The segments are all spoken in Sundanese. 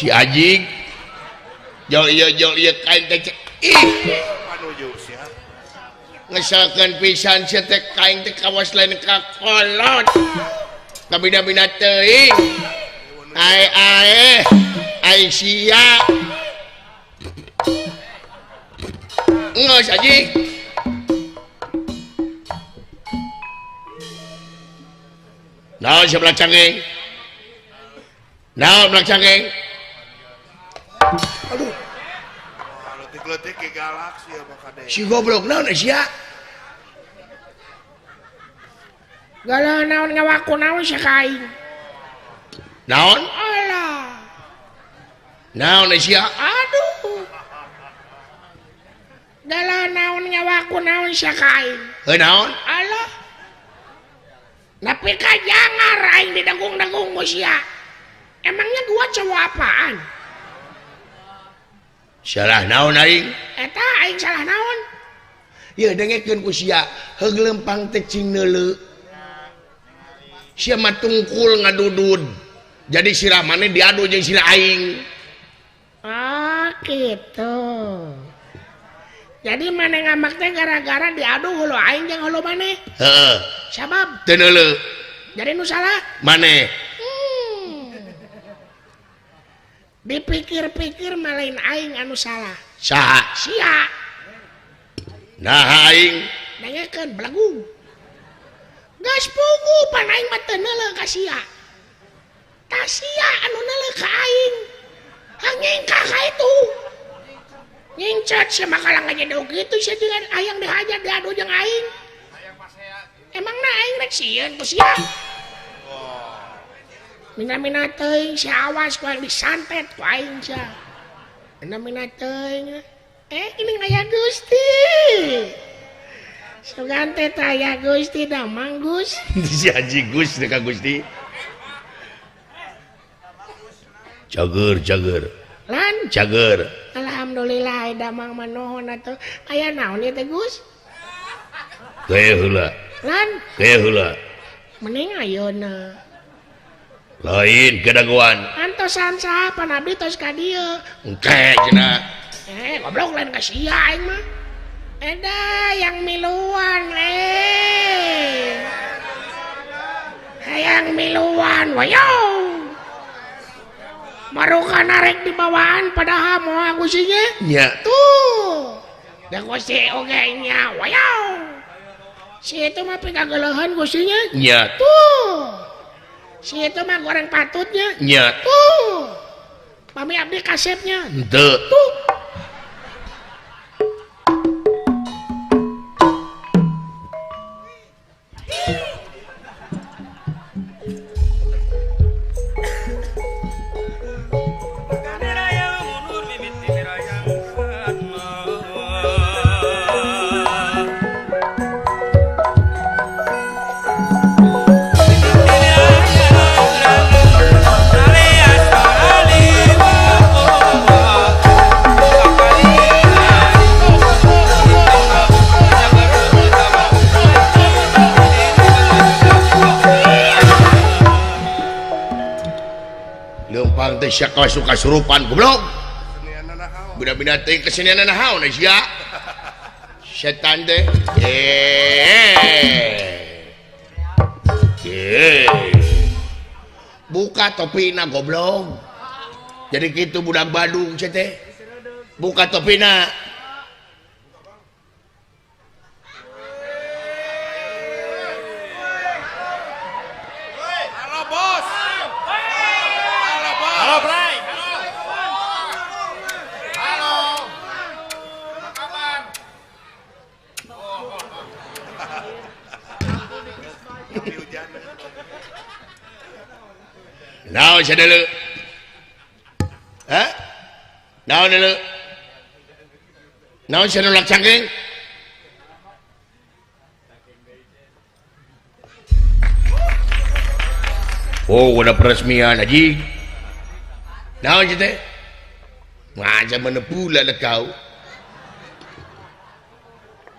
Si Ajik jol ieu kain teh ih ngesalkeun pisan sia teh kain teh kawas lain ka kolot kabina-bina teuing ae ae ai sia geus Ajik naon sia belak cangeng naon belak cangeng. Aduh. Letik-letik ke galaksi ya makane. Si goblok naon sia? Galah naon ngawaku naon sia ka aing. Naon? Alah. Naon sia? Aduh. Galah naon ngawaku naon sia ka aing. Heuh naon? Alah. Nepi ka jangar aing didenggung-denggung ku sia. Emangnya gua cowok apaan? Salah naon aing? Eta aing salah naon? Ieu dengekeun ku sia, heug lempang teh cing neuleu. Sia mah tungkul ngadudud. Jadi sirah maneh diadu jeung sirah aing. Ah, gitu. Jadi maneh ngambek teh gara-gara diadu hulu aing jeung hulu maneh. Heeh. Sabab teu neuleu. Jadi nu salah maneh. Dipikir-pikir malain aing anu salah. Saha? Sia. Nah aing dengekeun belagu. Geus pugu pan aing mah teu neuleuh ka sia. Tah sia anu neuleuh ka aing. Hangingkah ka itu. Ngincet sia mah kalah ngajedog kitu sia dengan hayang dihajar diadu jeung aing. Emangna aing rek sieun ku sia? Mina-mina teuing sia awas ku aing disantet ku aing sia. Mina-mina teuing. Ini aya Gusti. Sugan teh aya Gusti damang Gus. Si Haji Gus teh ka Gusti. Cager cager. Lan cager. Alhamdulillah damang mah nuhun atuh. Aya naon ieu teh Gus? Gaya heula. Lan gaya heula. Mending ayeuna. Lain kedagoan. Antosan saha pan abdi tos ka dieu. Engke cenah. Goblok lain ka sia aing mah. Eda yang miluan Hayang miluan wayo. Maruka narek di bawaan padahal moal gusinya. Nya. Tuh. Da gusi oge nya wayo. Si itu mah pikageleuheun gusinya. Nya. Tuh. Si itu mah goreng patutnya. Nya. Tuh. Pami abdi kasepnya. Henteu. Tuh. Lempang teh sia kawas suka surupan goblok. Bina-bina teh kesenian naon sia. Setan teh. Buka topina goblok. Jadi kitu budak Badung sia teh. Buka topina. Halo bos. Halo bos. Halo Bray. Halo. Apa kabar? Naon sia deuleu? Hah? Naon deuleu? Naon sia nolak cangkeng? Oh, udah peresmian haji. Naon sia teh? Macam mana pula dah kau?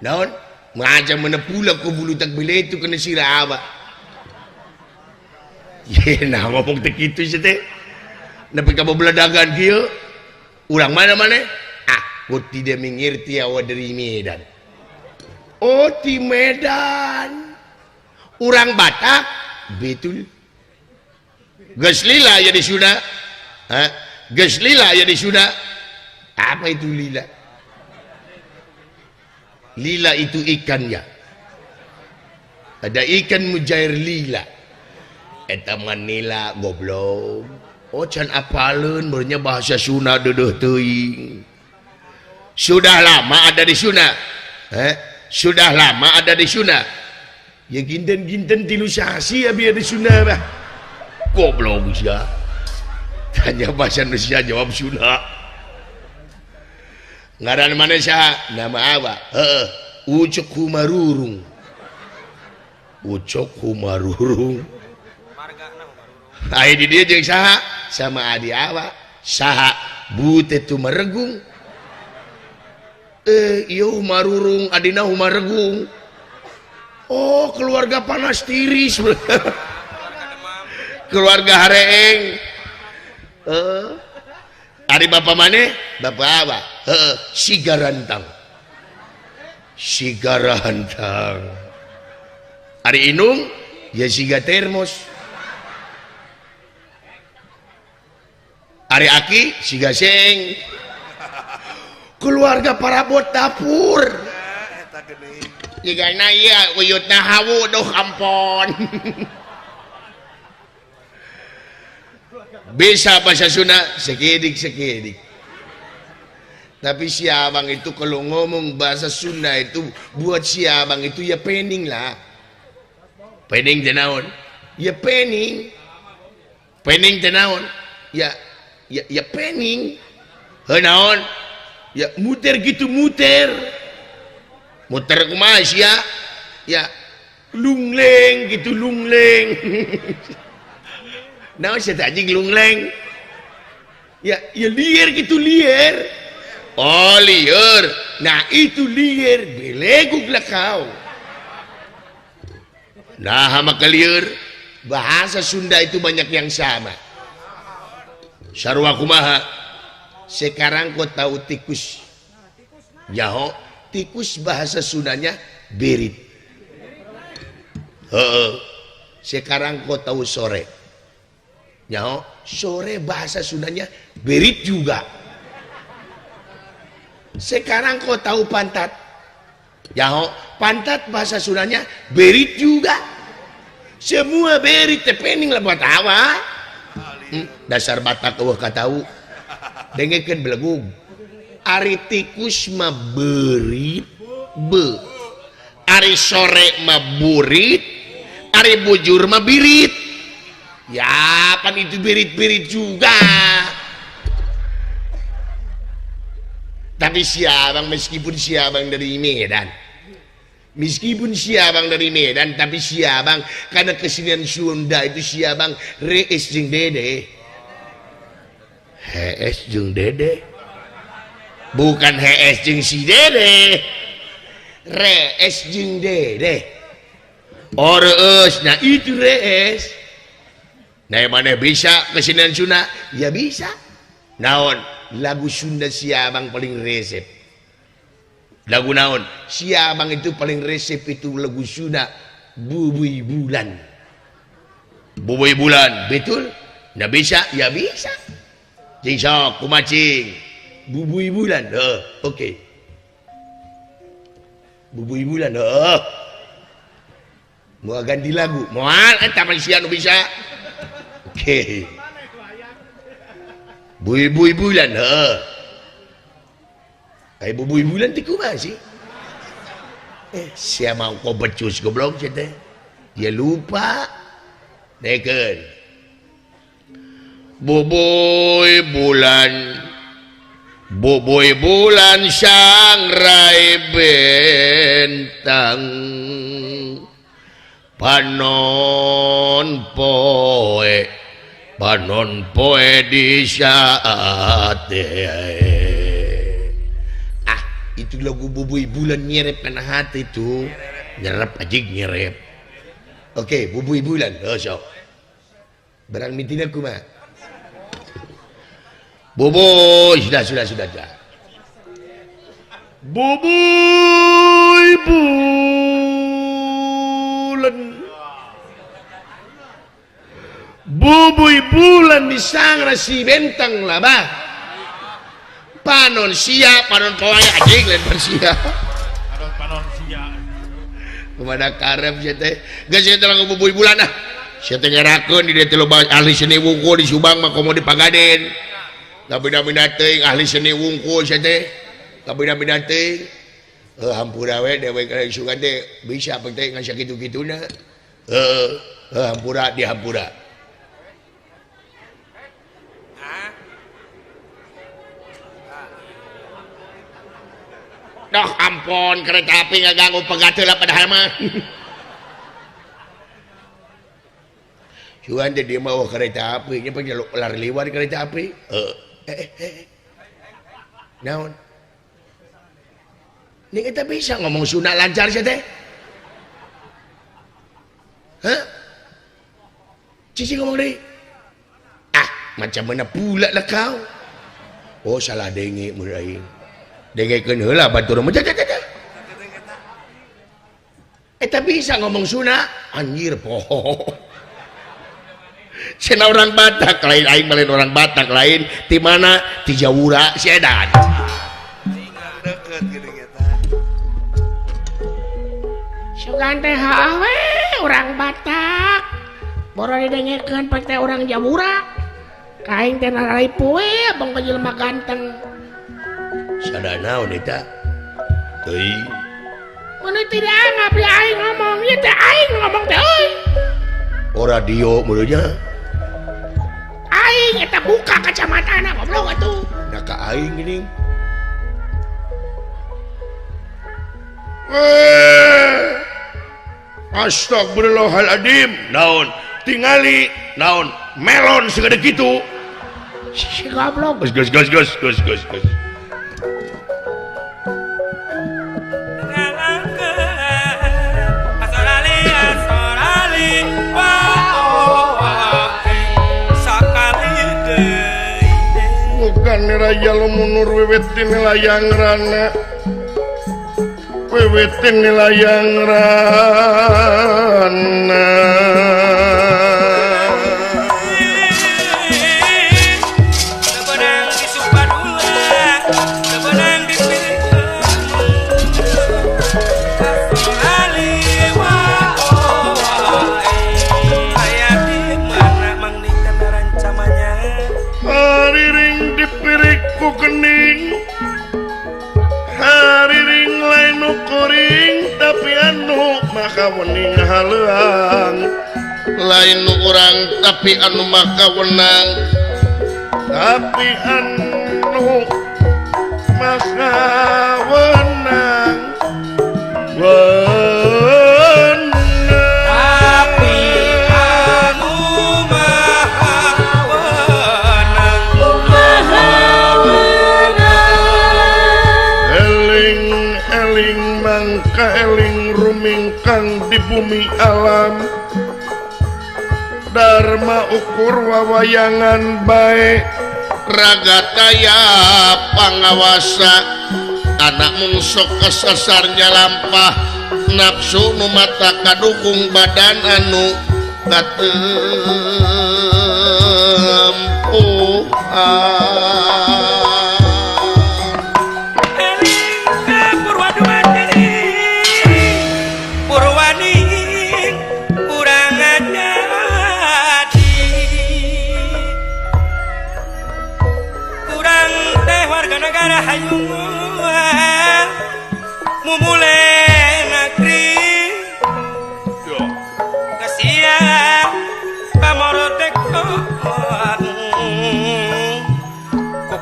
Naon? Macam mana pula kau bulu tak bila itu kena sirah apa? Ye, nah ngomong teh kitu sih teh. Nepi ka bebeledagan kieu. Urang mana-mana? Aku tidak mengerti awak dari Medan. Oh, di Medan. Urang Batak, betul. Geus lila ya di Sunda. Hah? Geus lila ya di Sunda. Apa itu lila? Lila itu ikannya. Ada ikan mujair lila. Eta manila goblok. Oh, can apaleun barunya bahasa Sunda deudeuh teuing. Sudah lama ada di Sunda. Sudah lama ada di Sunda. Ya ginten-ginten tilu sasi abi ada di Sunda bah. Goblok sia. Tanya bahasa Indonesia jawab Sunda. Ngaran mana saha? Nama apa? Heeh. Ucok Humarurung. Ucok Humarurung. Ai di dieu jeung saha? Sama adi awa. Saha? Bute Tumaregung. Ieu Humarurung, adina Humaregung. Oh, keluarga panas tiris. Keluarga hareeng. Ari bapak maneh? Bapak apa? Heeh, Sigarantang. Sigarantang. Ari inung ya siga termos. Ari aki siga seng. Keluarga parabot dapur. Jigana ieu uyutna hawu duh ampon. Bisa bahasa Sunda sekedik-sekedik. Tapi si abang itu kalau ngomong bahasa Sunda itu buat si abang itu ya pening lah. Pening teh naon? Ya pening. Pening teh naon? Ya ya ya pening. Heuh naon? Ya muter gitu muter. Muter kumaha sia? Ya lungleng gitu lungleng. Naon sia teh anjing lungleng? Ya ya liar gitu liar. Oh liar. Nah itu liar, beleguk lah kau. Nah sama keliur. Bahasa Sunda itu banyak yang sama. Sarua kumaha? Sekarang kau tahu tikus. Jaho, tikus bahasa Sundanya berit. Heeh. Sekarang kau tahu sore. Jaho, sore bahasa Sundanya berit juga. Sekarang kau tahu pantat. Jaho, pantat bahasa Sundanya berit juga. Semua berit tepening lah buat apa? Dasar Batak eueuh katahu. Dengekeun belegug. Ari tikus mah berit be. Ari sore mah burit, ari bujur mah birit. Ya, pan itu birit-birit juga. Tapi si abang meskipun si abang dari Medan, meskipun si abang dari Medan, tapi si abang karena kesenian Sunda itu si abang rees jeung dede. Hees jeung dede. Bukan hees jeung si dede. Rees jeung dede. Oh rees, nah itu rees. Nah mana bisa kesenian Sunda? Ya bisa. Naon? Lagu Sunda si abang paling resep. Lagu naon? Si abang itu paling resep itu lagu Sunda Bubui Bulan. Bubui Bulan, betul? Nah bisa? Ya bisa. Cing sok kumacing. Bubui Bulan. Oke. Okay. Bubui Bulan. Mau ganti lagu. Moal eta mah sia nu bisa. Oke. Okay. Bubui Bulan. Ai bubui bulan teh kumaha sih? Sia mau kau becus goblok sia teh. Dia lupa. Dekeun. Bubui bulan. Bubui bulan sangrai bentang. Panon poe, panon poe di saat. Itu lagu Bubuy Bulan nyerep kana hati tuh. Nyerep aja nyerep. Oke, Bubuy Bulan. Oh, sok. Barang mitina kumaha? Bubuy sudah. Bubuy Bulan. Bubuy Bulan disangra si bentang lah bah. Panon sia, panon poe anjing lain persia. Panon sia. Kumana karep sia teh. Geus sia teh lagu Bubuy Bulan ah. Sia teh ngerakeun di dieu teh loba ahli seni wungkul di Subang mah komo di Pagaden. Da beda-beda teuing ahli seni wungkul sia teh. Da beda-beda teuing. Heuh hampura we dewek sugan teh bisa teh ngan sakitu-kituna. Heuh, hampura di hampura. Doh ampun kereta api ngaganggu pegat heula padahal mah. Cuman teh dia mau kereta api nya pang lari liwat kereta api. Heeh. Naon? Nih kita bisa ngomong Sunda lancar sia teh. Hah? Cici ngomong deui. Ah, macam mana pula lah kau? Oh, salah denge mun aing. Dengekeun heula batur mah. Eta bisa ngomong Sunda, anjir poho. Cenah orang Batak lain aing mah lain orang Batak lain ti mana ti Jawura si edan. Sugan teh heuh we urang Batak. Boro didengekeun pek teh urang Jawura. Ka aing teh nararipu we abang jelema ganteng. Sada naon eta? Teuing. Mun tidak anggap ya aing ngomong, ieu teh aing ngomong teh euy. Oh radio meureunnya. Aing eta buka kacamatana goblok atuh. Da ka aing geuning. Astagfirullahaladzim. Naon? Tingali naon? Melon segede kitu. Si goblok. Gas gas gas gas gas gas. Bukan raja lumunur wiwitin layang rana, wiwitin layang rana. Kening hariring lain kuring tapi anu maka wening haleuang lain nu urang tapi anu maka wenang tapi anu maka wenang wenang tapi anu maha wenang eling mangka eling rumingkang di bumi alam Dharma ukur wawayangan bae raga taya pangawasa anak mungsok kesasarnya lampah nafsu nu mata kadukung badan anu katempuhan.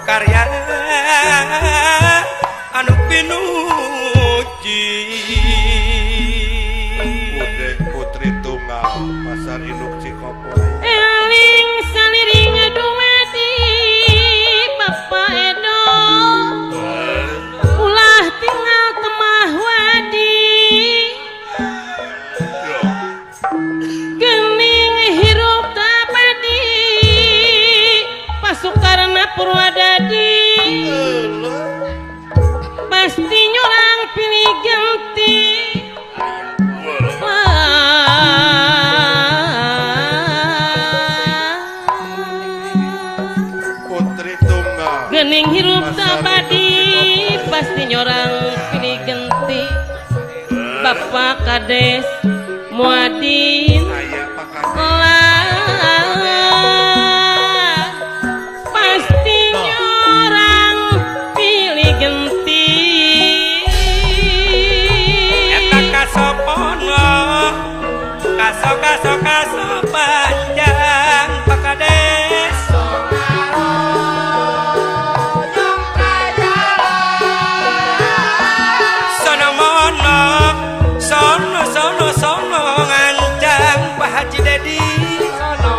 Karya anu pinuji Putri Tunggal Pasar Induk Cikopo eling saliring dumadi Bapak Edo ulah tinggal Pak Kades Muadin lah pasti orang pilih genti eta kasopono kaso kaso kaso panjang Pak Kades sono mono sono sono sono ngancang Pak Haji Dedi sono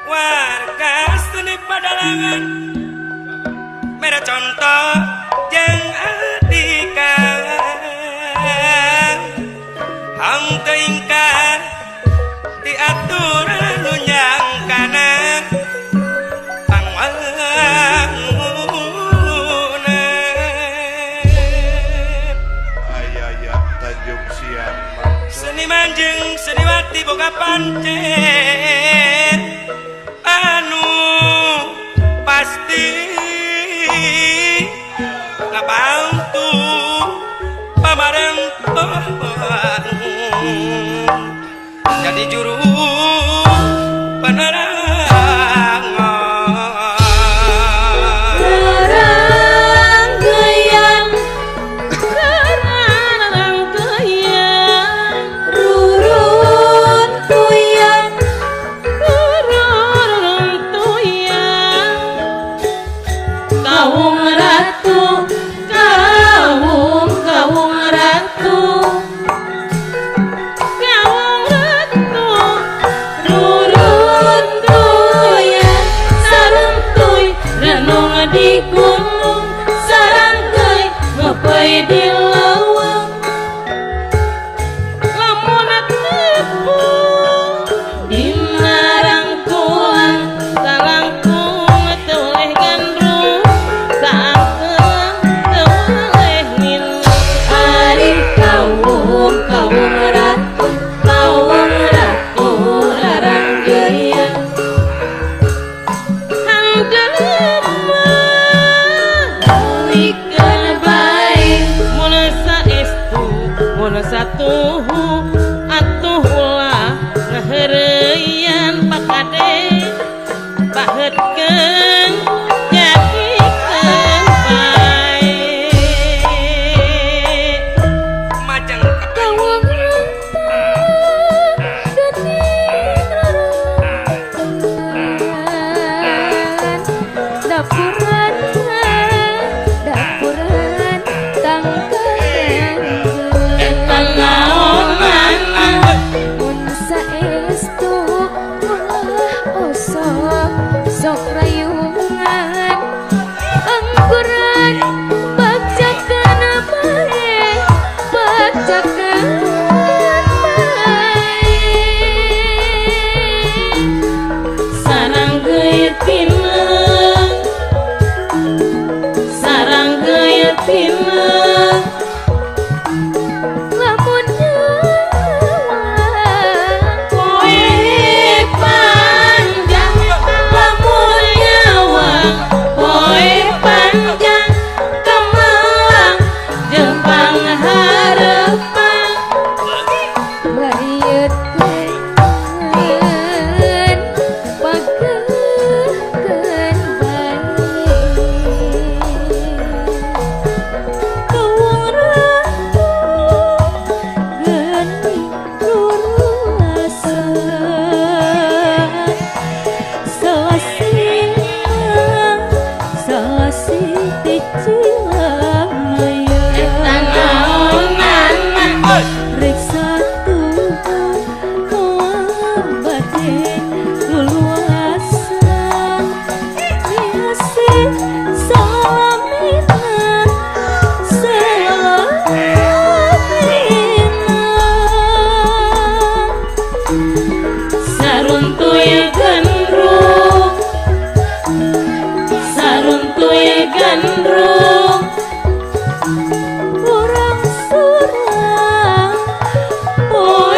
warga seni padalangan merah contoh jeung adika hang teu ingkar diaturan nu nyangkana pangwangunan Ayaya Tanjung Siang seniman jeung seniwati boga pancen anu pasti ngabantu pamarentah jadi juru penerangan. Rangkaian rangkaian rurun tuyan rurun tuyan kaum ratu kaum kaum ratu kaum ratu rurun tuyan saruntuy renung di gunung sarangkeuy ngepeuy di leuweung lamun tepung dina rangkulan salangkung teu oleh gandrung saangkeung teu oleh minum ari kaum kaum ratu kaum ratu raranggeyan handeuleum bae mun saestu mun satuhu atuh ulah ngaheureuyan Pak Kades baheutkeun jadikeun bae Majeng Kawang Dapuran dapuran tangkahan eta naonana mun saestu ulah osok sok rayungan angguran bagjakan bae bagjakan bae saranggeui tineng saranggeui tineng lamun nyawa poe panjang lamun nyawa poe panjang kemelang jeung pangharepan Layetkeun pageuhkeun bae kawung ratu geuning rurasa salasi salasi teh Cilamaya eta naonana rek satu moal bade luluasa biasa salamina salamina saruntuy gandrung saruntuy gandrung urang surang poe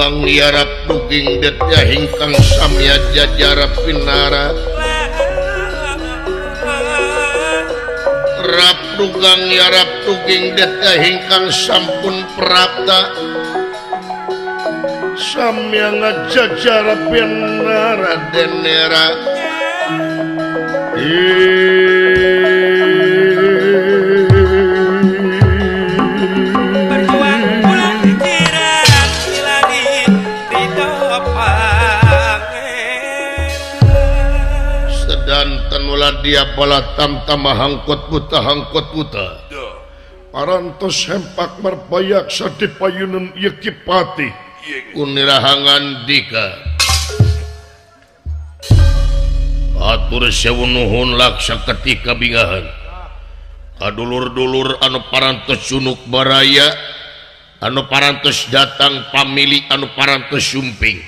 dugang yarap duging detya hingkang samya jajara pinara rap dugang yarap duging detya hingkang sampun prapta samya ngajajara pinara denera. Dia bala tamtama hangkot buta parantos hempak marbayak sadipayunan ieu Kipati kunirahangan dika atur sewu nuhun laksa ketika bingahan kadulur-dulur anu parantos sunuk baraya anu parantos datang pamili anu parantos sumping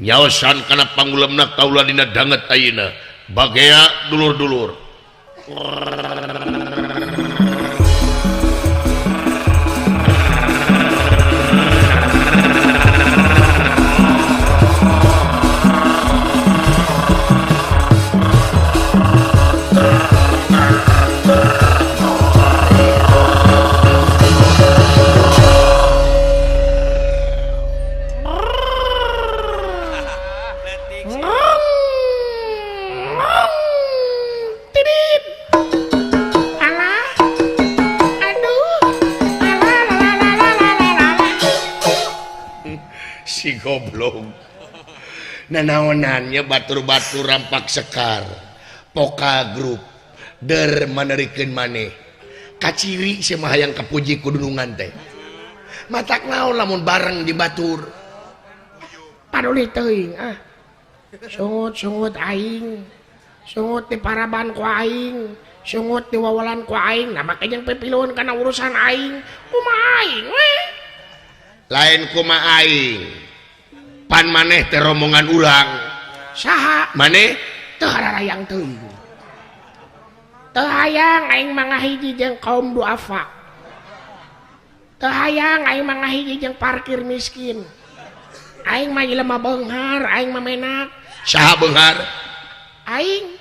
nyaosan kana pangulemna kaula dina danget ayeuna bagea dulur-dulur. Si goblok nanaonannya batur-batur rampak sekar poka grup der manerikeun maneh kaciri si mah hayang kapuji ku dunungan teh matak naon lamun bareng di batur paduli teuing ah sungut-sungut aing sungut di paraban ku aing sungut di wawalan ku aing nah make jeung pipiluhun kana urusan aing kumaha aing we lain kumaha aing pan maneh teh rombongan urang saha maneh teu hararayang teuing teu hayang aing mah ngahiji jeung kaum duafa teu hayang aing mah ngahiji jeung parkir miskin aing mah jelema beunghar aing mah menak saha beunghar aing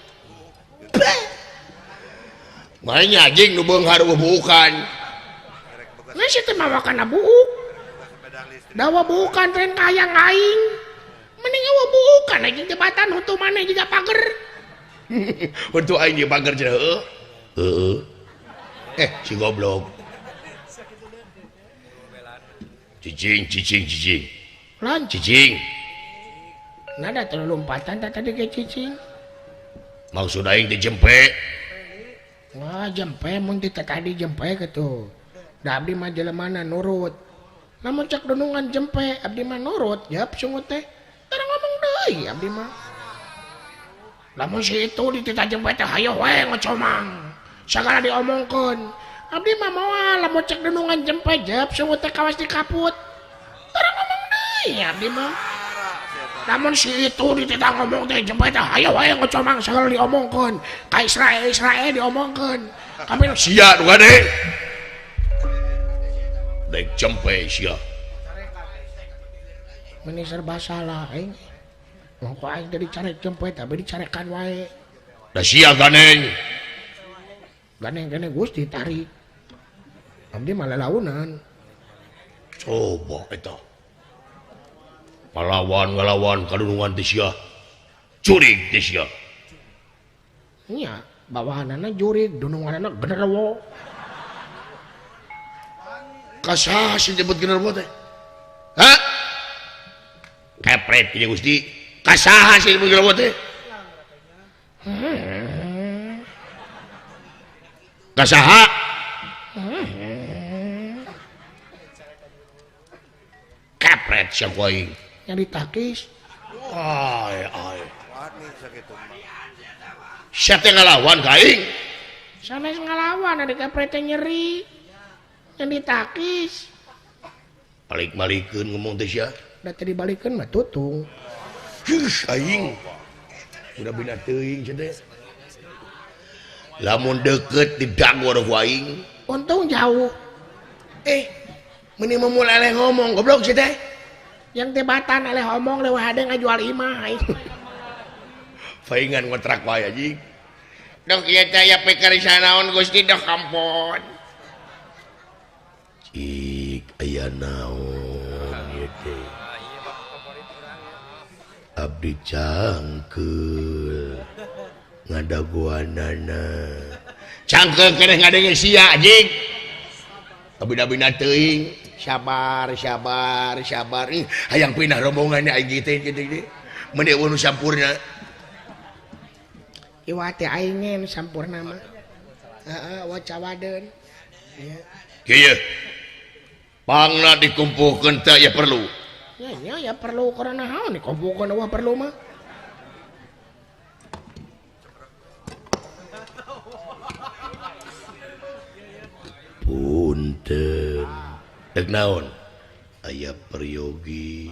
mah anjing nu beunghar bubukan geus teh mawa kana buuk dawa bukan tren kayang aing mending eueuh bukan anjing jembatan huntu maneh juga pager huntu aing di pager cenah heueuh heueuh si goblok cicing cicing cicing lan cicing nada terlalu lompatan tadi ke cicing maksud aing teh jempe wah jempe mun teh tadi jempe kitu da abdi mah jelemana nurut namun cek dunungan jempe abdi mah nurut jap sungut teh tara ngomong deui abdi mah lamun si itu dititah jempe teh hayo we ngocomang sagala diomongkeun abdi mah moal lamun cek dunungan jempe jap sungut teh kawas dikaput tara ngomong deui abdi mah lamun si itu dititah ngomong teh jempe teh hayo we ngocomang sagala diomongkeun ka Israel Israel diomongkeun kami sia nu gade dek jempe sia meni serba salah aing mong ku aing teh dicarek jempe tapi dicarekan wae da sia ganeng ganeng kene Gusti tarik abdi mah lalaunan coba eta palawan ngalawan kadunungan teh sia jurig teh sia nya bawahanana jurig dununganana genderuwo kasaha sih nyebut genderuwo teh ha kepret ieu Gusti kasaha sih nyebut genderuwo teh kasaha kepret sia ku aing nya ditakis ai ai sia teh ngalawan ka aing sanes ngalawan ada kepret teh nyeri yang ditakis balik-balikeun ngomong teh sia da teh dibalikeun mah tutung heuh aing udah bina teuing sia teh lamun deukeut didangor ku aing untung jauh meni memulai ngomong goblok sia teh Yang tebatan eleh omong leuwih hade ngajual imah aing. Paingan ngontrak wae anjing. Dok ieu teh aya pekerjaan naon Gusti dok ampun. Cik aya naon ieu teh. Abdi cangkeul ngadagoanana. Cangkeul keneh ngadenge sia anjing. Abdi-abdina teuing, sabar sabar sabar. Hayang pindah rombongan aing teh kitu teh. Mun eueuh nu sampurna. Iwa teh aing nu sampurna mah. Heeh, wacawadeun. Ieu. Kieu. Pangna dikumpulkeun teh ya perlu. Ya nya ya perlu karena naon dikumpulkeun eueuh perlu mah. Punten. Dek naon? Aya peryogi.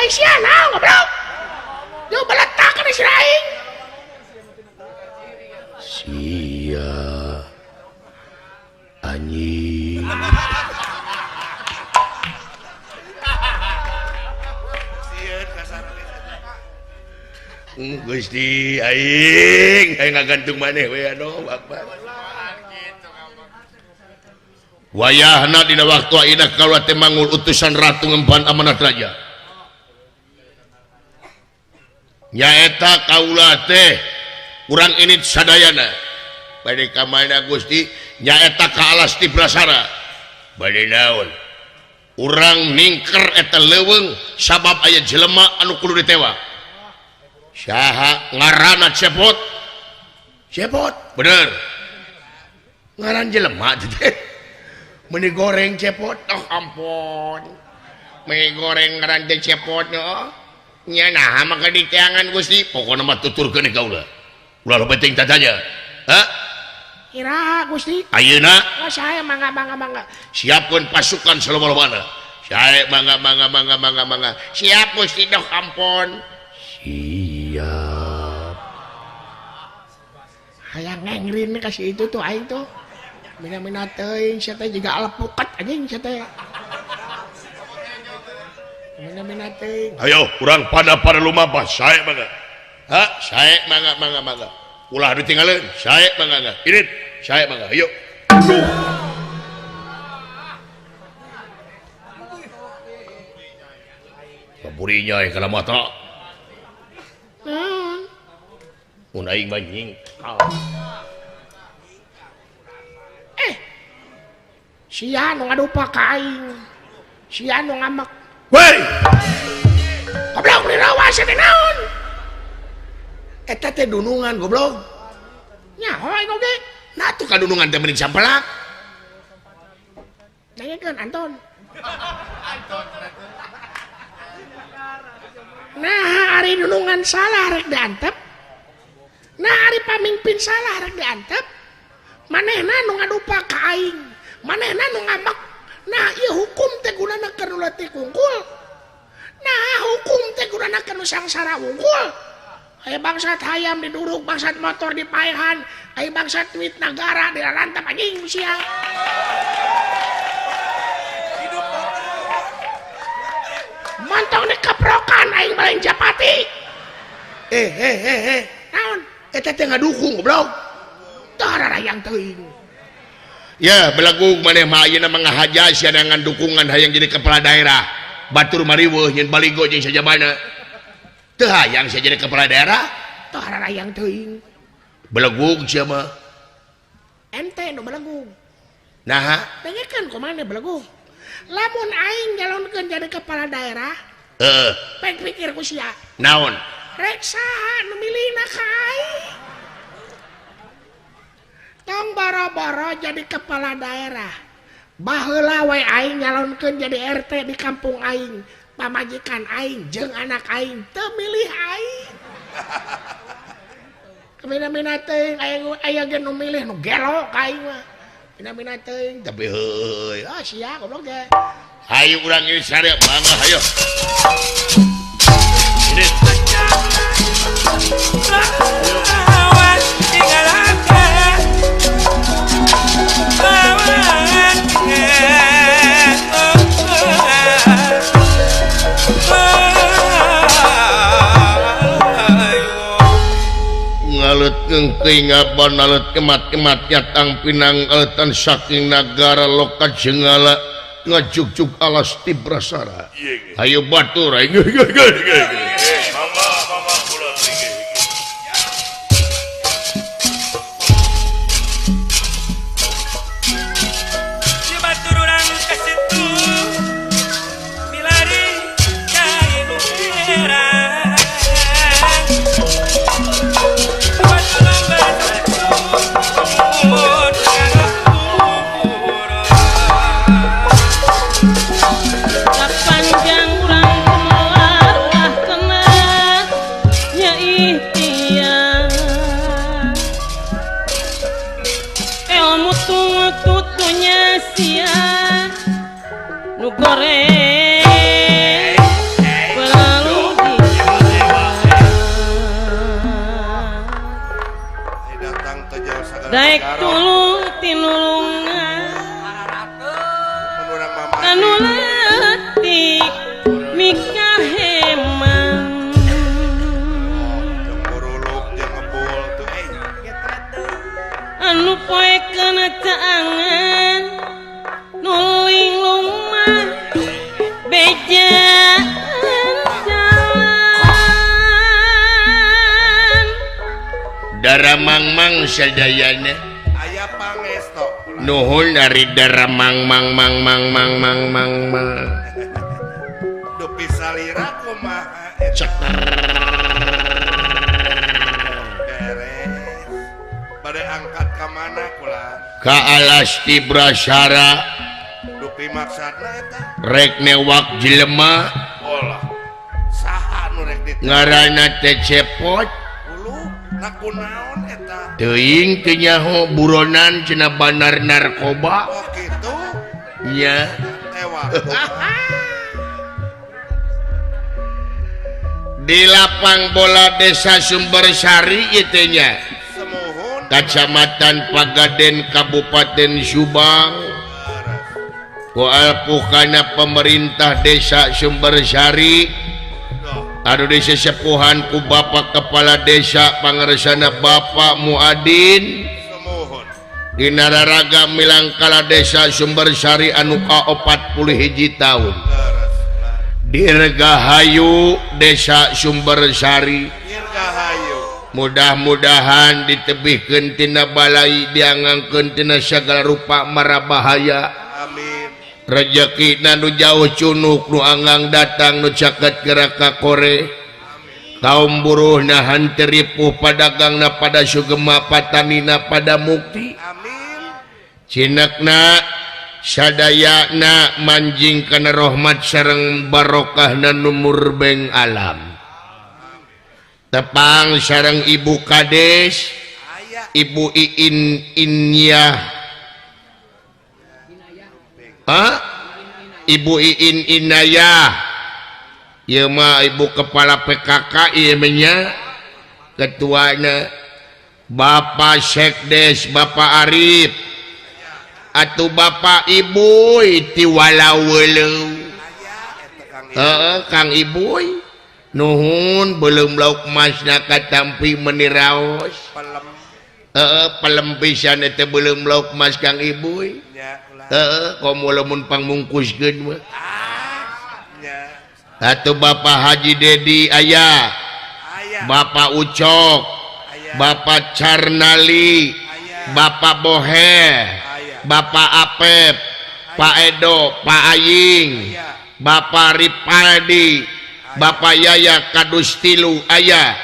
Aisyah naon goblok? Yo beletakeun si aing. Sia. Anjing. Gusti aing, aing ngagantung maneh we aduh Akbar. Wayahna dina waktu ayeuna kaula teh mangul utusan ratu ngemban amanat raja. Nyaeta kaula teh urang init sadayana. Bade ka mana Gusti? Nyaeta ka alas ti Prasara. Bade naon? Urang ningker eta leuweung sabab aya jelema anu kudu ditewak. Saha ngaranna Cepot? Cepot, bener. Ngaran jelema teh. Meuni goreng Cepot, oh ampun. Meuni goreng ngaran teh Cepot oh. Nya naha maka diteangan Gusti? Pokona mah tuturkeun kaula. Ulah lo penting tatanya. Hah? Iraha Gusti? Ayeuna? Oh saya mangga mangga mangga. Siapkeun pasukan saloba-lobana. Saya mangga mangga mangga mangga mangga. Siap Gusti doh ampun. Siap. Hayang ngengrin kasih itu tuh aing tuh. Mina-mina teuing sia teh jiga alepuket anjing sia teh. Mina-mina teuing. Ayo urang pada lumampah sae mangga. Ha, sae mangga mangga mangga. Ulah ditinggalin, sae mangga. Irit, sae mangga. Ayo. Aduh. Kaburinya kana mata. Naon? Mun aing mah nyingkal. Sia nu ngadupa ka aing. Sia nu ngamek. Woi. Goblok dirawa sia teh naon? Eta teh dunungan goblok. Nyaho aing oge. Nah tuh kadunungan teh mending sampelak. Nanyakeun Anton. Nah ari dunungan salah rek diantep. Nah ari pamimpin salah rek diantep. Manehna nu ngadupa ka aing. Manehna nu ngamek. Nah ieu hukum teh gunana keur nu leutik wungkul. Nah hukum teh gunana keur nu sangsara wungkul. Aya bangsat hayam diduruk, bangsat motor dipaehan, aya bangsat duit nagara dilalantap anjing sia. Montong dikeprokan aing maling japati. Eh. Naon? Eta teh ngadukung goblok. Tah rarayang teuing. Ya, belagu maneh mah ayeuna mah ngahaja sia dengan dukungan hayang jadi kepala daerah. Batur mariweuh nyeun baligo jeung sajabana. Teu hayang sia jadi kepala daerah, tah rarayang teuing. Belegug sia mah. Ente nu belegug. Naha? Dengekeun kumaha belegug. Lamun aing nyalonkeun jadi kepala daerah, heeh. Pek pikir ku sia. Naon? Rek saha nu milihna ka aing? Tong boro-boro jadi kepala daerah. Baheula we aing nyalonkeun jadi RT di kampung aing. Pamajikan aing jeung anak aing teu milih aing. Mina-mina teuing aya ge nu milih nu gelo ka aing mah. Mina-mina teuing tapi heueuy ah sia goblok ge. Hayu urang ieu sare mangga hayu. Ini ngaban alet kemat-kemat nyatang pinang aletan saking nagara loka jengala ngajuk-juk alas tibrasara. Ayo batur ayo. Daek tulung tinulungan anu leutik mikaheman anu poekeun caangan nuling lumah bejaan jalan Daramang-mang sadayana aya pangesto nuhun dari daramang mang mang mang mang mang mang mang dupi salira kumaha eta beres bade angkat ka mana kula ka alas Tibrasara dupi maksudna eta rek newak jelema olah saha nu rek ditu ngaranna teh Cepot nakunaon eta teuing teu nyaho buronan cenah bandar narkoba. Oh kitu nya tewak di lapang bola desa Sumbersari ieu teh nya semuhun Kacamatan Pagaden Kabupaten Subang ku alpuhkana pemerintah desa Sumbersari anu disesepuhan ku Bapak Kepala Desa pangersana Bapak Muadin dina raraga milangkala desa Sumbersari anu ka-41 tahun Dirgahayu desa Sumbersari mudah-mudahan ditebihkeun tina balai diangangkeun tina sagala rupa mara bahaya. Amin. Rezeki nu jauh cunuk nu anggang datang nu caket gerak ka kore kaum buruh nahan teripuh padagangna pada sugema patanina pada mukti. Amin. Cinekna sadayana manjing kana rahmat sareng barokahna nu murbeng alam tepang sareng Ibu Kades Ibu Iin Inyah Ibu Iin Inayah ieu mah Ibu Kepala PKK ieu nya ketuana Bapak Sekdes Bapak Arif atuh Bapak Ibu ti walaweleu heeh Kang Ibu nuhun belum lauk masna katampi meuni raos heeh pelem pisan eta belum lauk mas Kang Ibu. Heeh, komo lamun pangmungkuskeun mah. Atuh Bapak Haji Dedi aya, Bapak Ucok, Bapak Carnali, Bapak Bohe, Bapak Apep, Pak Edo, Pak Aying, Bapak Ripaldi, Bapak Yaya Kadus tilu aya,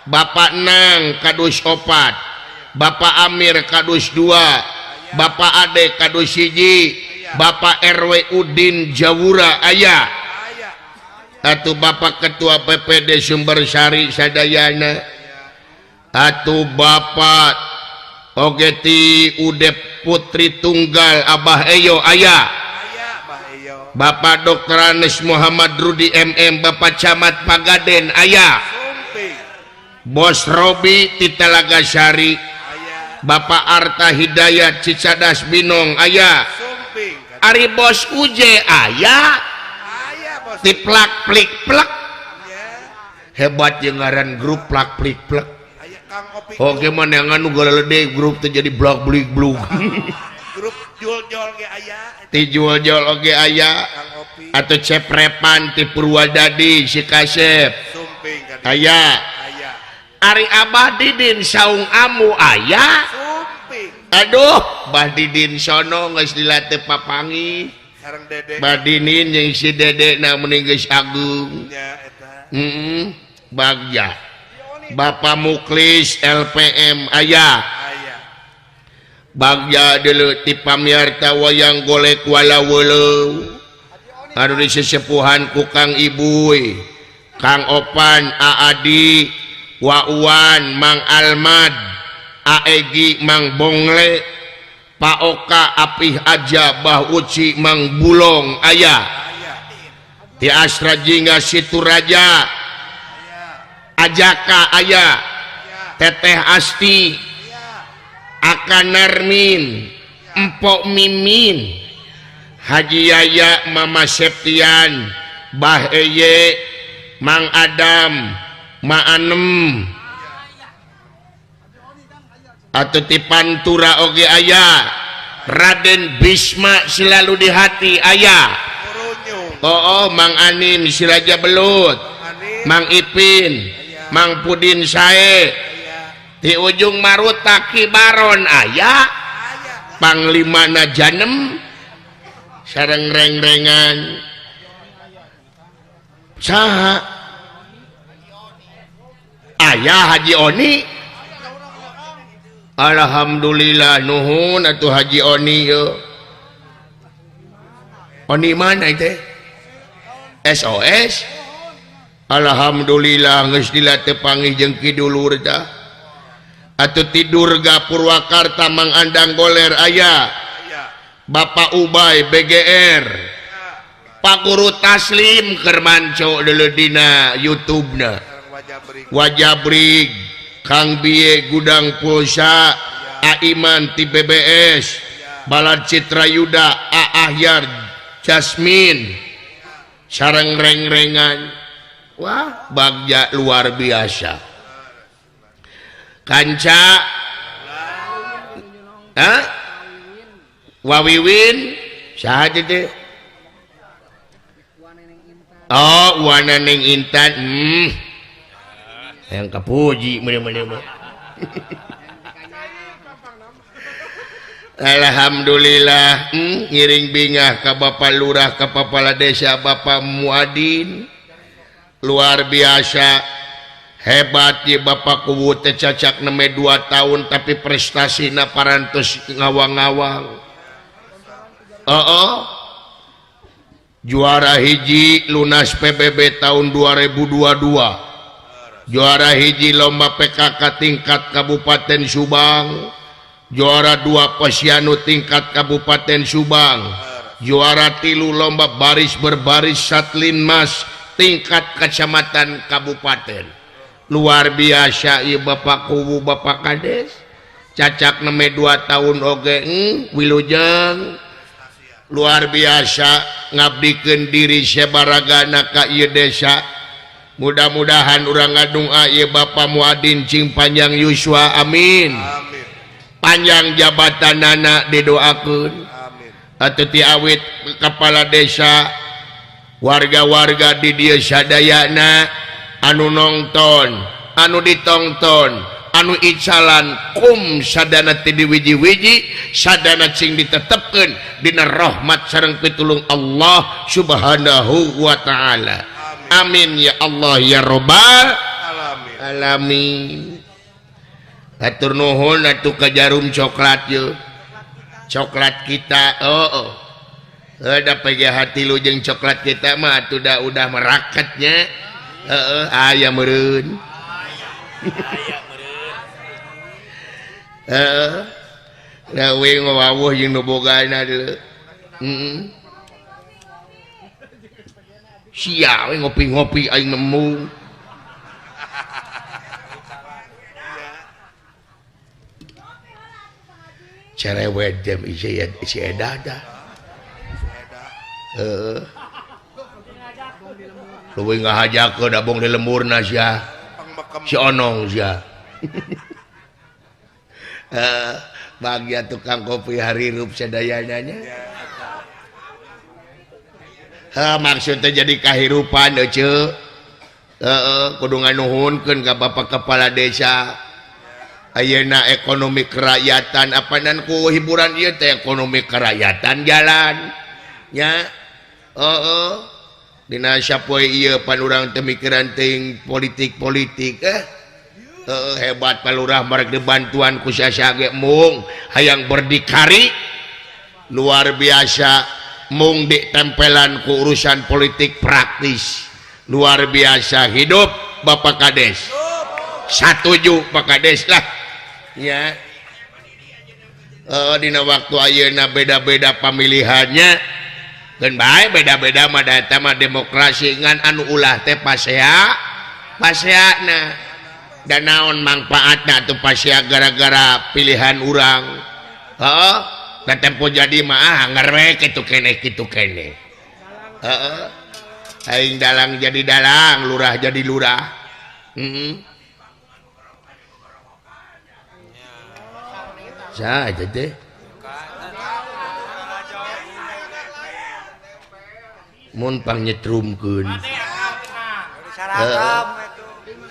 Bapak Nang Kadus 4, Bapak Amir Kadus 2, Bapak Ade Kadus 1, Bapak RW Udin Jawura aya, atuh Bapak Ketua PPD Sumbersari sadayana, atuh Bapak Ogeti Udep Putri Tunggal Abah Eyo aya, Bapak Dr. Anes Muhammad Rudi MM Bapak Camat Pagaden aya. Bos Robi ti Talagasari. Bapak Arta Hidayat Cicadas Binong aya. Ari Bos Uje aya. Ti plak plik plek. Hebat jeung ngaran grup plak plik plek. Oke mana yang anu galede grup teh jadi blak blik blug. Grup jual-jual ge aya. Ti jual-jual oge aya. Atau ceprepan ti Purwadadi si Kasep. Sumping aya. Ari Abah Didin saung amu aya. Sumping. Aduh, Bah Didin sono geus dilatih papangi. Sareng Dede. Bah Dinin jeung si Dede na meuning geus agung. Nya eta. Heeh, bagja. Bapak Muklis LPM aya. Bagja deuleu ti pamiarta wayang golek wala-weuleuh. Anu disesepuhan ku Kang Ibuy, Kang Opan, Aadi, Wauan, Mang Almad, Aegi, Mang Bongle, Pak Oka, Apih Aja, Bah Uci, Mang Bulong aya. Ti Astra Jingga Situraja Ajaka aya. Teteh Asti, Aka Narmin, Empok Mimin, Haji Yaya, Mama Septian, Bah Eye, Mang Adam, Ma Anem, atau ti Pantura oge aya. Raden Bisma selalu di hati aya. Oh, Mang Anim Siraja Belut, Mang Ipin, Mang Pudin Sae, di ujung Maruta Ki Baron aya. Panglimana Janem sareng reng-rengan saha aya Haji Oni. Alhamdulillah nuhun atuh Haji Oni ye. Oni mana teh? SOS. Alhamdulillah geus dilatih panggih jeung ki dulur tah. Atuh ti Durga Purwakarta Mang Andang Goler aya. Bapak Ubay BGR. Pak Guru Taslim keur manco deuleu dina YouTube-na. Wajabrig, Kang Biye Gudang Pulsa, Aiman ti BBS, Balad Citra Yuda, A Ahyar Jasmine, sareng reng-rengan. Wah, bagja luar biasa. Kanca Hah? Wawiwin saha teh? Oh, wana Neng Intan. Yang kapuji meureun mah. Alhamdulillah, ngiring bingah ka Bapak Lurah, ka Kepala Desa Bapak Muadin. Luar biasa hebat ya Bapak Kuwu teh cacak neme 2 tahun tapi prestasina parantos ngawang-ngawang. Juara hiji lunas PBB tahun 2022. Juara hiji lomba PKK tingkat Kabupaten Subang. Juara 2 Posyandu tingkat Kabupaten Subang. Juara 3 lomba baris berbaris Satlinmas tingkat kecamatan kabupaten. Luar biasa ieu Bapak Kuwu Bapak Kades. Cacak neme 2 tahun oge wilujeng. Luar biasa ngabdikeun diri sabaragana ka ieu desa. Mudah-mudahan urang ngadunga ieu Bapak Muadin cing panjang yuswa amin. Amin. Panjang jabatanana didoakeun. Amin. Atuh ti awit kepala desa, warga-warga di dieu sadayana anu nongton, anu ditongton, anu icalan kum sadana ti diwiji-wiji, sadana cing ditetepkeun dina rahmat sareng pitulung Allah Subhanahu wa taala. Amin ya Allah ya Rabbal alamin. Alamin. Hatur nuhun atuh ka jarum coklat ye. Coklat kita. Oh. Ada PGH tilu jeung coklat kita mah atuh da udah merakatnya. Heeh, aya meureun. Heeh. Da we ngawawuh jeung nu bogana deuleu. Heeh. Sia we ngopi-ngopi aing nemu. Cerewet jam isi edah dah. Heeh. Leuwih ngahajakeun abong di lemburna sia. Si onong sia. Bagia tukang kopi harirup sadayana nya. Heuh maksudna jadi kahirupan euceu. Heeh kudu nganuhunkeun ka Bapak Kepala Desa. Ayeuna ekonomi kerakyatan apanan ku hiburan ieu teh ekonomi kerakyatan jalan nya. Heeh dina sapoe ieu pan urang teh mikiran teuing politik-politik heeh hebat palurah marek dibantuan ku sasa ge mung hayang berdikari luar biasa mung ditempelan ku urusan politik praktis luar biasa hidup Bapak Kades satuju Pak Kades lah ya. Dina waktu ayeuna beda-beda pemilihannya keun bae beda-beda mah da eta mah demokrasi ngan anu ulah teh pasea paseana da naon mangpaatna atuh pasea gara-gara pilihan urang heeh da tempo jadi mah ah ngerwe kitu keneh heeh aing dalang jadi dalang lurah jadi lurah heeh saja teh mun pangnyetrumkeun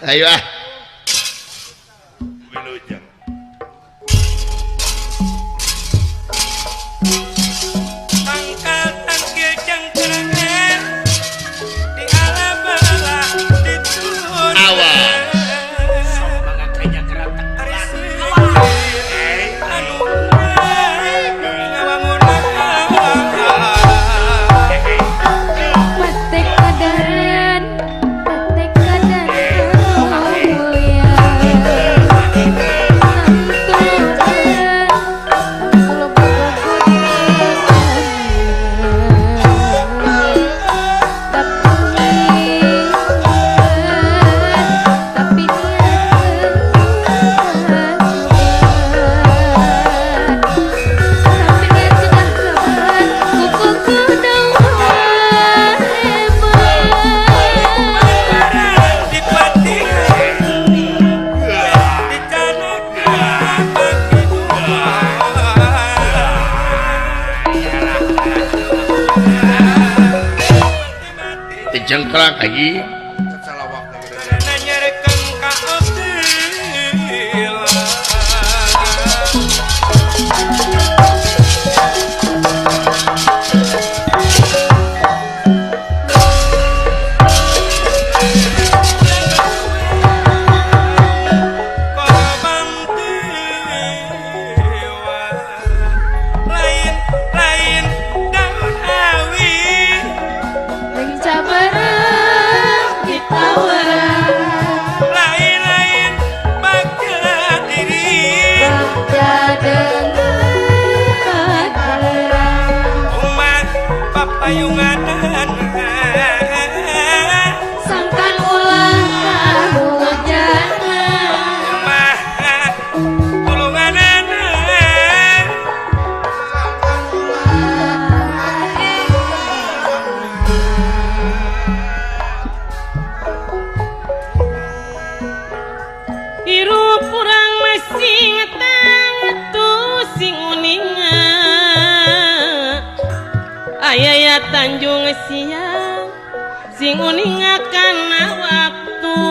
ayo ah Wilujeng tangkal tangkil cengkerengan di alam belah ditun awas sok mangga kanya keratak jengklak lagi Tanjung siang sing uninga kana waktu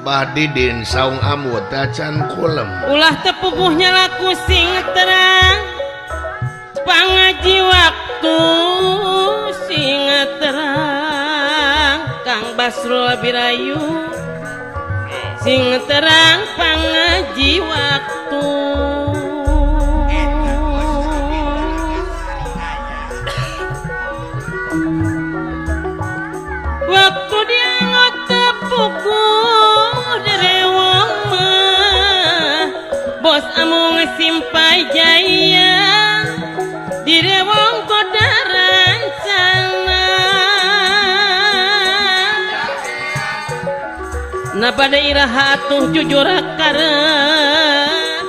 Bah Didin saung amut tacan kulem ulah tepuguhnya laku sing terang pangaji waktu sing terang Kang Basrul Birayu sing terang pangaji waktu waktu dia ngotepuku derewang mah bos amung simpai jaya direwong goda rancana. Bosna bade iraha atuh jujur karep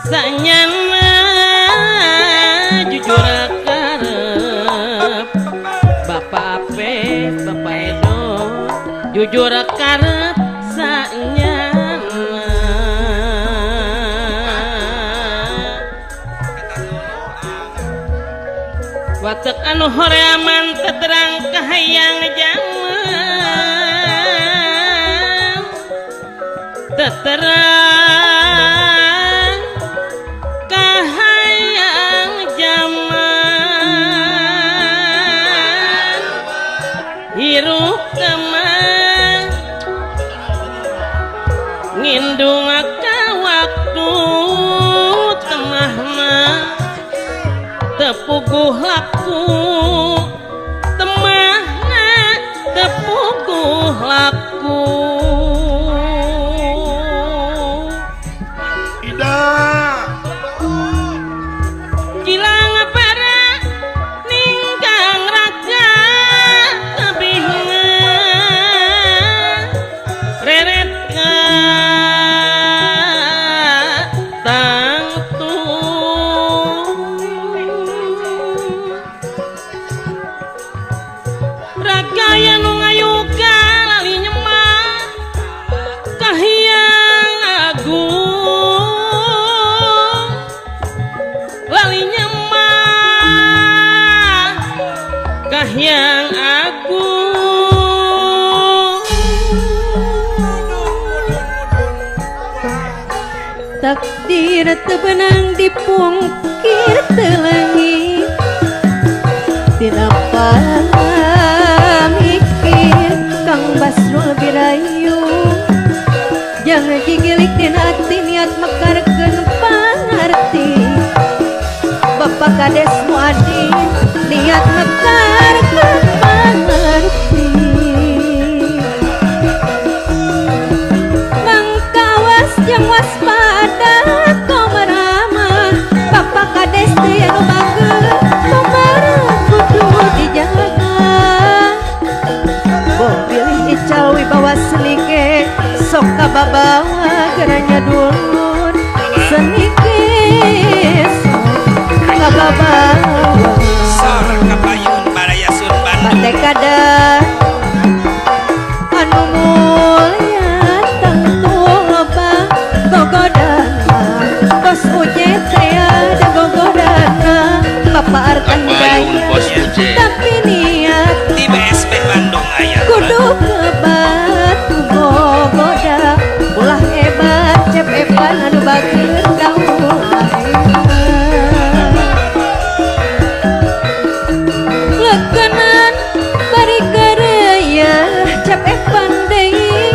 sanyana jujur karep Bapak Apes Bapak Edo jujur karep sanyana watek anu horeaman teterang kahayang jaman teterang kahayang jaman hirup teman ngindung ka waktu temahna tepuguh laku temahna tepuguh laku Ida gilang para ninggang raga tebihna reret ka tangtu ragaya nu ngayuga lali nyemah kahiyang agung lali nyemah kahiyang agung Takdir tebenang dipungkir telangi Tina pamikir Kang Basrul birayu Jangan gigilik dina ati niat mekarkeun pangarti Bapak Kades Muadin niat mekarkeun pangarti Mangkawas jeung waspada komarama Bapak Kades teh anu bager komarama kudu dijaga Boh pilih ical wibawa senike sok kababawa geranya dulur senike sok kababawa Sor kapayun baraya sun Bandung Batekada anu mulia tentu loba gogodana Bos Uje teh ada gogodana Bapak Artan Kapayun Hidayat Bos Uje. tapi niat di BSP Bandung aya kudu kebat gogoda ulah hebat cep epan anu bager da ulah hebat Lekenan bari karaya cep epan deui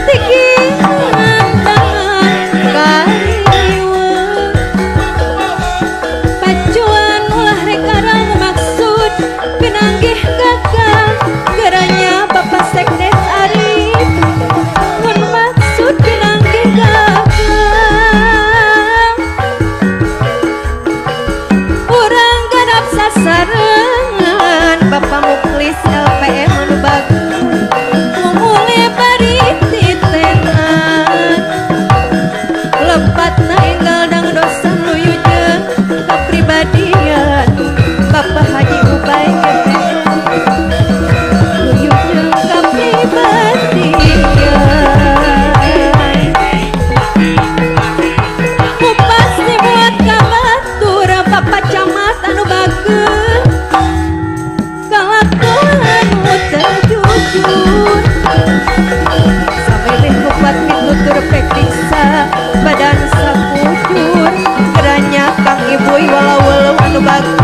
tikinan tangan kariweuh Pacuan ulah rek arang maksud pinanggih gagal geranya Bapak Sekdes Arif mun maksud pinanggih gagal urang ganap sasarengan Bapak Muklis LPM anu bagus mumule bari titenan lepatna enggal dang dosan luyu jeung kapribadian Bapak Haji Ubay GPM luyu jeung kapribadian Kupas dibuat kabatur Bapak Camat anu bager kalakuan nu teu jujur samilih kupat mitutur pekdiksa badan sakujur geranya Kang Ibuy walau walau anu bager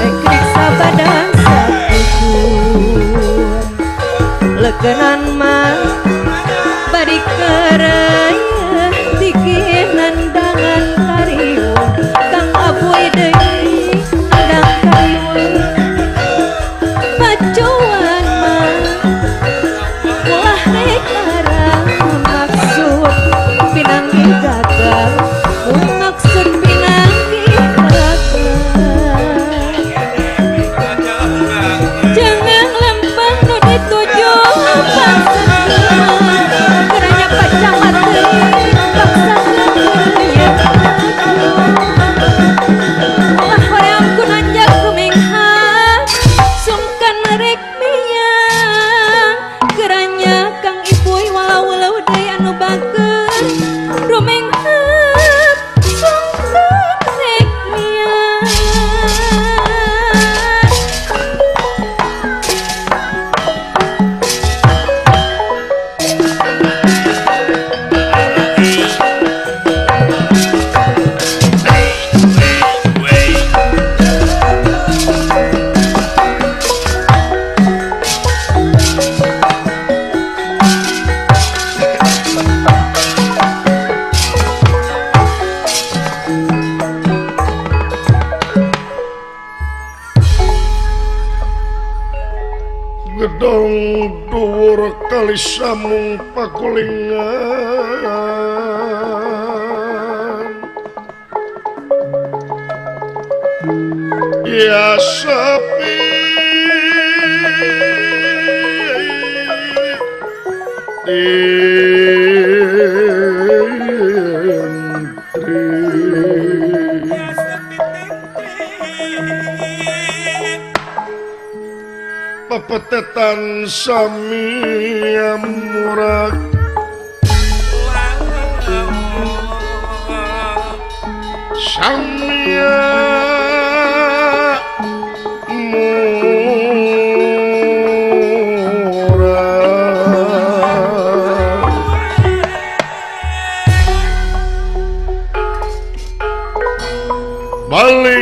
pekdiksa badan sakujur lekenan mah bari keraya tikinan dangan kariweuh Kang Abuy deui andang kariweuh Pacuan mah ulah rek arang maksud pinanggih gagal mun maksud pinanggih gagal Jangan lempeng nu dituju bangsa Bali samung pakulingan ya sepi pepetetan samia murag samia murag baling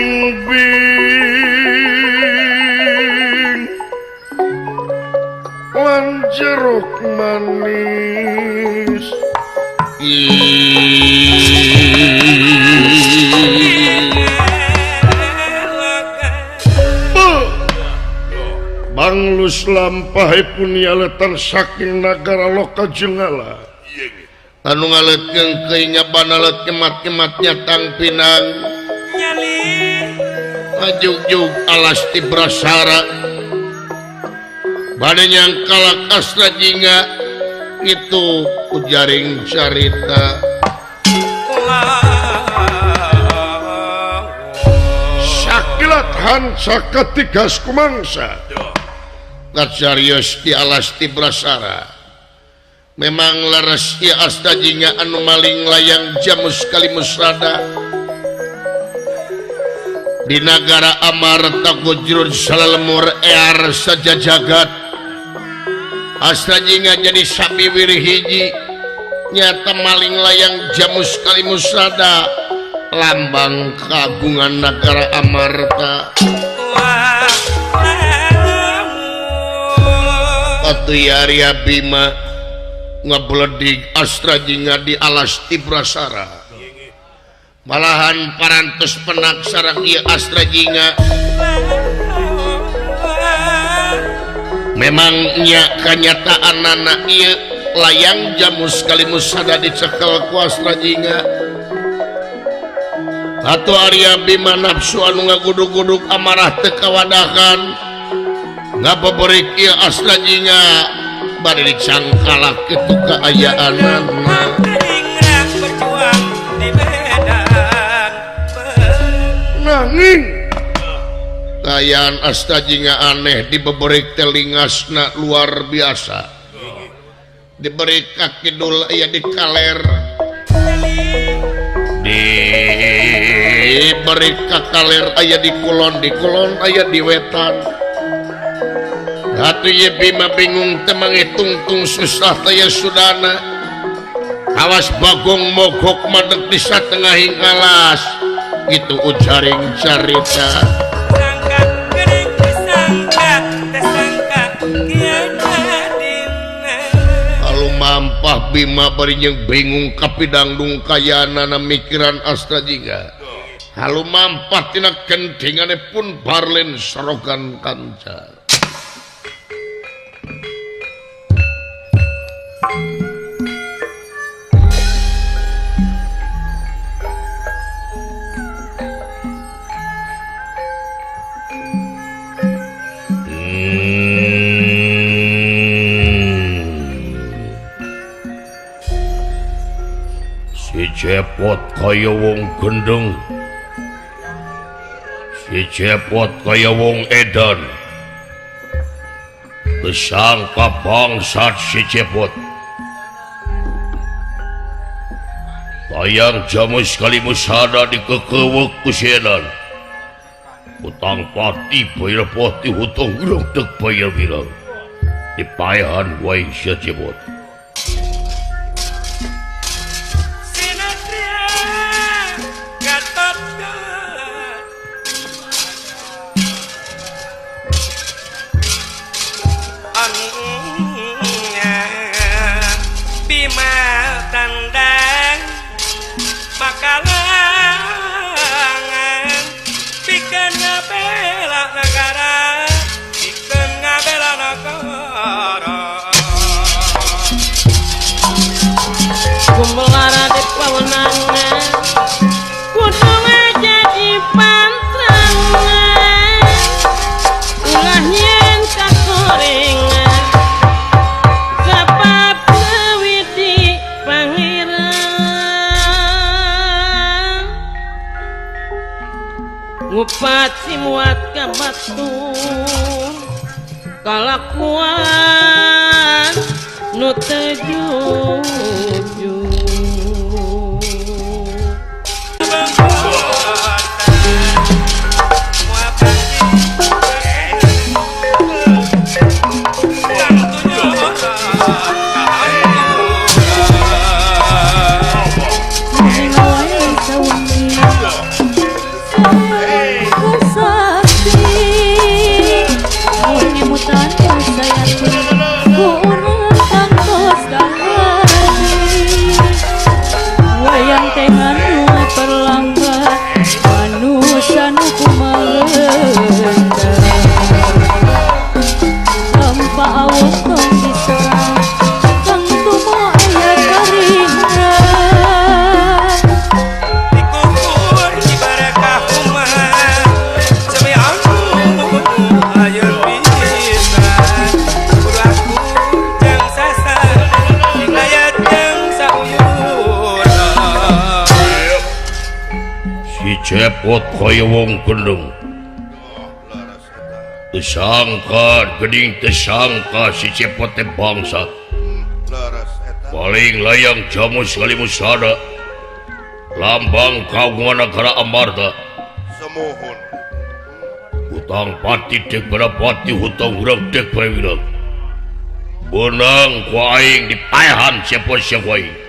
jeruk manis. Banglus lampahipun yaletan saking nagara loka jengala anu ngaletkeun keuing banalet kemat-kematnya tang pinang ngajugjug alas ti Brasara bade nyangkalak Astra Jingga itu ujaring carita. Sakilat hansa ketigas kumangsa kacarios di alas ti Brasara. Memang leres ieu Astra Jingga anu maling layang jamus kalimusrada di nagara Amarta gujrun salalemur ear sajajagat. Astra Jingga jadi sapi wirih hiji nyata maling layang jamus kalimusrada lambang kagungan nagara Amarta. Atuh Arya Bima ngebledig Astra Jingga di alas ti Brasara. Malahan parantos penak sareng ieu Astra Jingga. Memangnya kanyataan anak ieu layang jamus kalimusada dicekel ku Astra Jingga. Atuh Arya Bima nafsu anu ngagudug-gudug amarah teu kawadakan ngabeberik ieu Astra Jingga bade dicangkalak kitu kaayaanana. Nanging kayaan Astra Jingga aneh dibeberik telingasna luar biasa. Diberi ka kidul aya di kaler, diberi ka kaler aya di kulon, di kulon aya di wetan. Atuh ye Bima bingung teu mangitungtung susah teh sudana. Awas bagong mogok madeg di satengahing alas. Itu ujaring carita. Lalu mampah Bima bari jeung bingung kapidangdung kayanana mikiran Astra Jingga. Halu mampah tina gendingane pun barlen sorogan kanca. Si Cepot kaya wong gendeng, si Cepot kaya wong edan, kesangka bangsat si Cepot. Layang jamus kalimusada dikekewek ku si edan. Hutang pati bayar pati hutang wirang tek bayar wirang. Dipayahan wae si Cepot. Bela negara, pikeun ngabela negara. Ngupat si muat ka batur kalakuan nu teu jujur. Cepot kaya wong gendeng tesangka geding tesangka si cepot teh bangsat paling layang jamus kalimusada lambang kagungan negara Amarta semohon hutang pati dek pati hutang urang dek wirang benang ku aing dipaehan cepot sia ku aing.